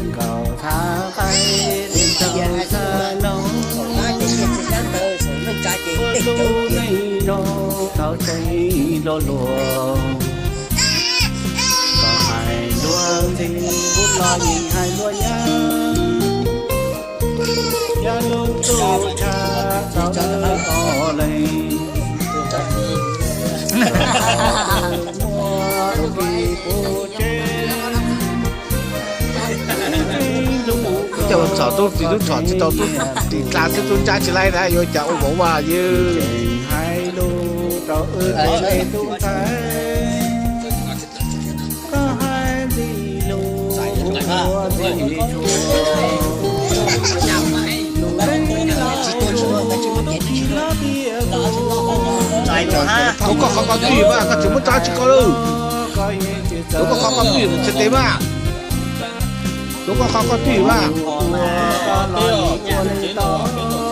Nkaus thav qaib li tau xa no, ua lub neej no tau tseeb lo luag. Koj hais luag ntxim, kuv los yeej hais luag nyab. Yog lub tub tshaj tau wb ob leeg, muaj tus kis puv tsev. Coj txhom tub ris tub txhom tsis tau tub ris dlav xwb tub ntsab tsis laib na yuav cas ua vauv vaj yws. Hais lus rau wb tus ntxhais, koj hais ntxim lus ua ntxim tshua. Lus ntev los tus kis lab tias tus, tus koj qhov koj twj ywm mas koj tsis muab tso tsis koj lawm. Tus koj qhov koj twj ywm tsis tes mas. Tus koj qhov koj twj ywm mas. Ua cas tsis khaws ris.